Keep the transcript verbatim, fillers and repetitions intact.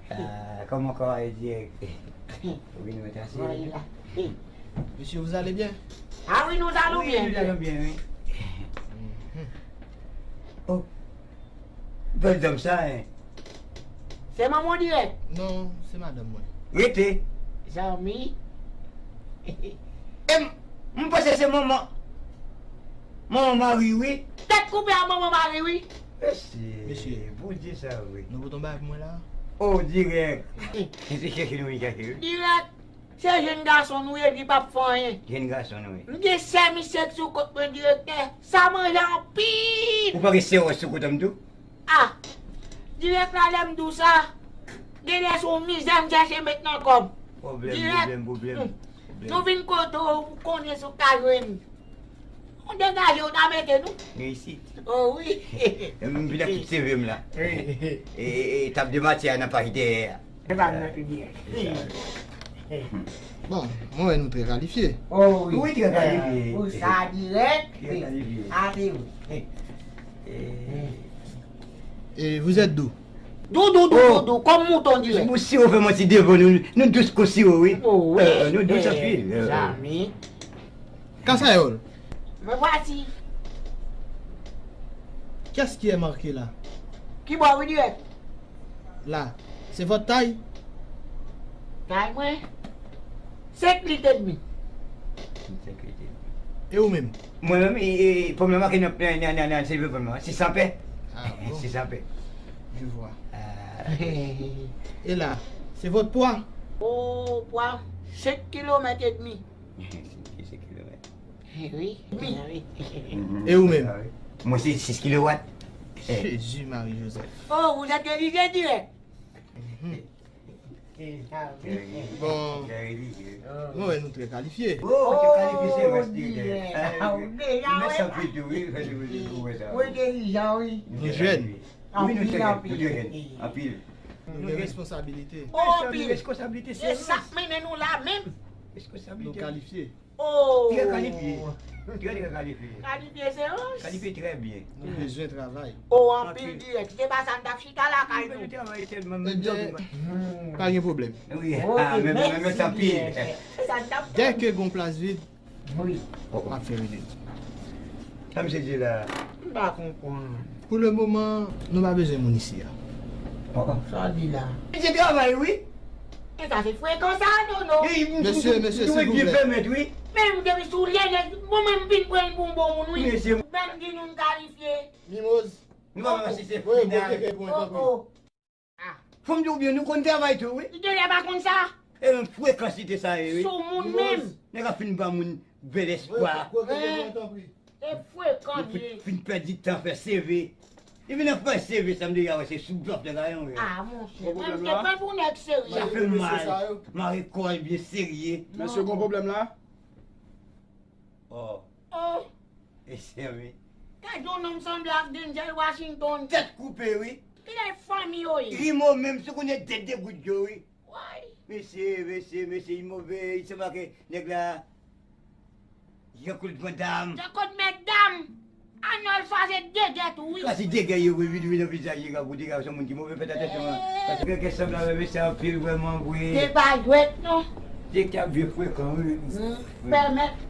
Ah, kòman kò a ye dirèk? Wi, nou mèt asire. Mesye, vous allez bien? Ah wi, nou talon byen. Wi, nou talon byen, wi. Oh, bèl dam sa, en. Se manman w dirèk? Non, se madanm mwen. Rete. Zanmi. E m, m panse se manman, manman mari, wi. Tèt koupe a manman mari, wi. Mesye, Mesye. Bondye sa, wi. Nou pote yon bagay pou mwen la? Oh, dirèk. Se chèche nou vin chèche, wi. Dirèk. Se jenn gason nou ye, li p ap fè anyen. Jenn gason nou ye. M gen sè misye k sou kont mwen, direktè. Sa manje anpil. Ou pa gen sè w sou kont an m tou? Ah! Dirèk la, lè m di w sa, genlè se yon mizè m chèche met nan kò m. Pwoblèm, dirèk, pwoblèm, pwoblèm, hmm, pwoblèm. Nou vin kote w, ou konnen si w ka jwenn. Ou degaje, ou ta mete nou. Nou isit. Oh wi. M vin ak tout seve m la. Wi. E, e, e tab de matyè a nan paj dèyè a. Se pa nan piblik. Bon, mwen wè nou trè kalifye. Oh wi. Wi, trè kalifye. Pou sa dirèk. Trè kalifye. A, se vre. E, vous êtes doux? Dou, dou, dou, oh, dou, dou, kòm mouton dirèk. Bon, siwo fè manti devan nou, nou dous kon siwo, wi. Oh wi. Euh, nou dous anpil. Euh, euh. Zanmi. Kasayòl. Me voici. Qu'est-ce qui est marqué là? Ki bò wi dirèk? Là, c'est votre taille? Tay mwen? Senk lit edmi. Senk lit edmi. E ou menm? Mwen menm, e, e, pòm nan make nan, nan, nan, nan, nan, se pòm nan, sis san pè. Ah bon? Sis san pè. Je vois. Ah. Et là, c'est votre poids? Oh, pwa, senk kilomèt edmi. Senk kilomèt. Eh wi, wi. E ou menm? Mwen se sis kilowat. Jezi Mari Jozèf. Oh, vous êtes religieux dirèk. Bon, mwen wè nou trè kalifye. Oh, trè kalifye, se rès dirèk. Mèsi anpil tou, wi. Mwen dirijan, wi. Nou jèn. Wi, nou jèn, nou jèn. Anpil. Nou gen responsabilite. Oh, anpil. Responsabilite, se sa k mennen nou la menm. Responsabilite. Nou kalifye. Oh! Trè kalifye. Trè, trè kalifye. Kalifye se rans. Kalifye trè byen. Nou bezwen travay. Oh, anpil dirèk. Se pa sa n t ap chita lakay nou. Nou travay tèlman, menm dòmi pa. Ebyen, pa gen pwoblèm. Wi, ah, men, men, men, men, anpil. Dèke gon plas vid, wi, m ap fè rele. Sa misye di la? M pa konprann. Pou le moman, nou pa bezwen moun isi a. Oh, oh. Sa w di la? Misye travay, wi. E sa se frekan sa, non, non. Mesye, mesye, silvouplè. Pèmèt, wi. Men m depi sou lè nèg, mwen menm m vin pran l pou yon bon moun, wi. Mesye. Menm di nou n kalifye. Mimoz. Nou pa wè si se final. Oh, oh. Ah. Fò m di w byen, nou konn travay tou, wi. Li genlè pa konn sa. E yon frekans li te sa ye, wi. Sou moun menm. Nèg ap fin ba moun bèl espwa. E frekan li ye. Fin pèdi tan fè seve. Li vin ap fè seve, sa m deja wè se sou blòf nèg la yon ye. Ah, monchè, mwen m te pran pou nèg serye. Sa fè m mal. Mare kò l byen serye. Mesye, gon pwoblèm la? Oh. Oh. Mesye, wi. Gad yon nonm sanble ak Denzel Washington. Tèt koupe, wi. Kilè fanmi yo ye? Rimo menm, si w konnen dèt de goud yo, wi. Woy. Mesye, mesye, mesye, li move, li sanble ak nèg la. Jean-Claude Van Damme. Jean-Claude Van Damme. Arnold Schwarzenegger tou, wi. Sa se degè yo, wi, vin, vin nan vizaj li, ka goute, ka se moun ki move, fèt atansyon, paske gen kè sanble avè mesye anpil, vrèman, vre. Se pa jwèt, non. Se kè ap vye frekan, wi. Pèmèt.